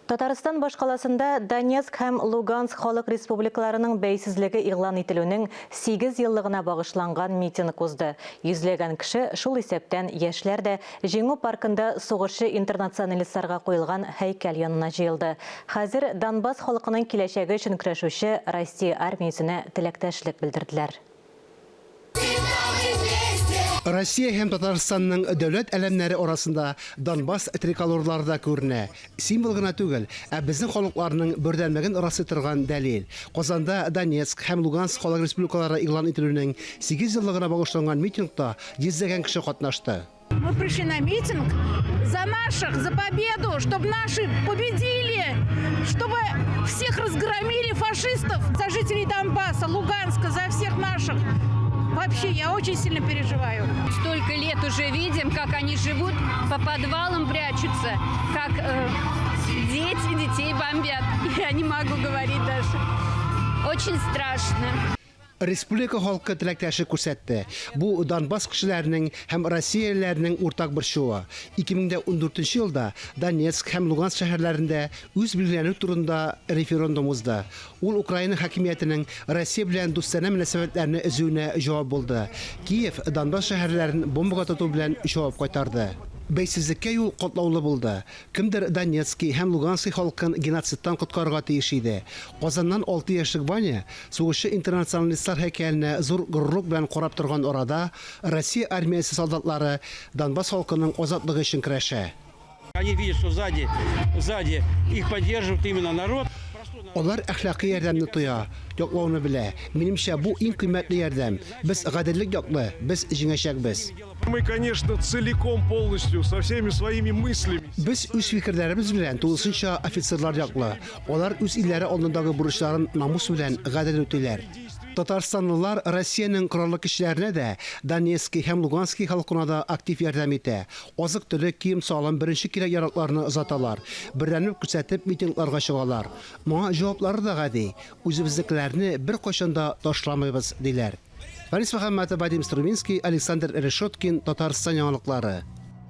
Татарстан башкаласында Донецк һәм Луганск халык республикаларының бәйсезлеге игълан ителүнең 8 еллыгына багышланган митинг узды. Йөзләгән кеше, шул исәптән яшьләр дә, Җиңү паркында сугышчы-интернационалистларга куелган һәйкәл янына җыелды. Хәзер Донбасс халкының киләчәге өчен көрәшүче Россия армиясенә теләктәшлек белдерделәр. Россия һәм Татарстанның дәүләт әләмнәре арасында Донбасс триколорлары да күренә. Символ гына түгел, ә безнең халыкларның бердәмлеген раслый торган дәлил. Казанда Донецк һәм Луганск халык республикалары игълан ителүнең 8 еллыгына багышланган митингта йөзләгән кеше катнашты. Мы пришли на митинг за наших, за победу, чтобы наши победили, чтобы всех разгромили фашистов, за жителей Донбасса, Луганска, за всех наших. Вообще, я очень сильно переживаю. Столько лет уже видим, как они живут, по подвалам прячутся, как э, дети детей бомбят. Я не могу говорить даже. Очень страшно. Республика халкы теләктәшлек күрсәтте. Бу Донбасс кешеләренең һәм россиялеләрнең уртак борчуы. 2014 елда Донецк һәм Луганск шәһәрләрендә үз билгеләнү турында референдум узды. Ул Украина хакимиятенең Россия белән дустанә мөнәсәбәтләрне өзүенә җавап булды. Киев Донбасс шәһәрләрен бомбага тоту белән җавап кайтарды. Бәйсезлеккә юл катлаулы булды. Кемдер Донецки һәм Лугански халкын геноцидтан коткарырга тиеш иде. Казаннан 6 яшьлек Ваня сугышчы-интернационалистлар һәйкәленә зур горурлык белән карап торган арада, Россия армиясе солдатлары Донбасс халкының азатлыгы өчен көрәшә. Они видят, что сзади, сзади их поддерживает именно народ. Алар әхлакый ярдәмне тоя, яклауны белә. Минемчә, бу иң кыйммәтле ярдәм. Без гаделлек яклы, без җиңәчәкбез. Мы, конечно, целиком полностью, со всеми своими мыслями. Без үз фикерләребез белән тулысынча офицерлар яклы. Алар үз илләре алдындагы бурычларын намус белән гадел үтиләр. Татарстанлылар Россиянең Кораллы көчләренә дә, Донецки һәм Лугански халкына да актив ярдәм итә. Азык-төлек, кием-салым, беренче кирәк-яракларны озаталар. Бердәмлек күрсәтеп, митингларга чыгалар. Моңа җаваплары да гади, үзебезнекеләрне беркайчан да ташламыйбыз, диләр. Фарис Мөхәммәтов, Вадим Струминский, Александр Решеткин, Татарстан яңалыклары.